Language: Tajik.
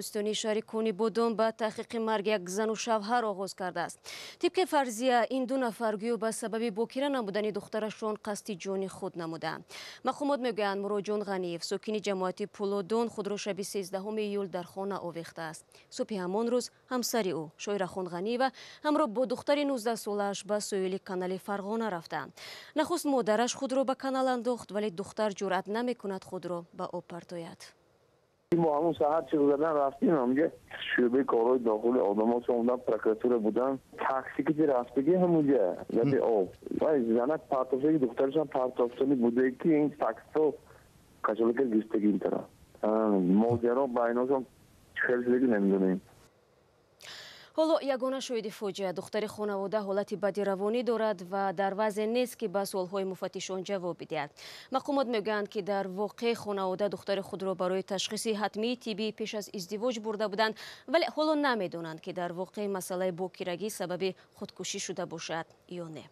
Додситонии шаҳри Конибодом ба таҳқиқи марги як зану шавҳар оғоз кардааст. Тибқи фарзия, ин ду нафар гӯё ба сабаби бокира намудани духтарашон қасди ҷони худ намудаанд. Мақомот мегӯянд, Муроҷон Ғаниев, сокини ҷамоати Пулодон, худро шаби 13 июл дар хона овехтааст. Субҳи ҳамон рӯз ҳамсари ӯ, Шоирахон Ғаниева, ҳамроҳ бо духтари 19-солааш ба соҳили канали Фарғона рафтаанд. Нахуст модараш худро ба канал андохт, вале духтар ҷуръат намекунад худро ба об партояд. Мо ҳамон саҳар чиқ задан рафтем, ҳамҷа шӯъбаи корҳои дохили одамо омадан, прокуратура будан, такси ки рафтаги ҳамунҷа лаби об. Вай занак партофтаги, духтарашам партофтани буде, ки ин таксо кашолака гирифтаги ин тараф. Моҷаро байношон хел шудаги намедонем. Ҳоло ягона шоҳиди фоҷиа, духтари хонавода, ҳолати бади равонӣ дорад ва дар вазъе нест, ки ба суолҳои муфаттишон ҷавоб бидиҳад. Мақомот мегӯянд, ки дар воқеъ хонавода духтари худро барои ташхиси ҳатмии тиббӣ пеш аз издивоҷ бурда буданд, вале ҳоло намедонанд, ки дар воқеъ масъалаи бокирагӣ сабаби худкушӣ шуда бошад ё не.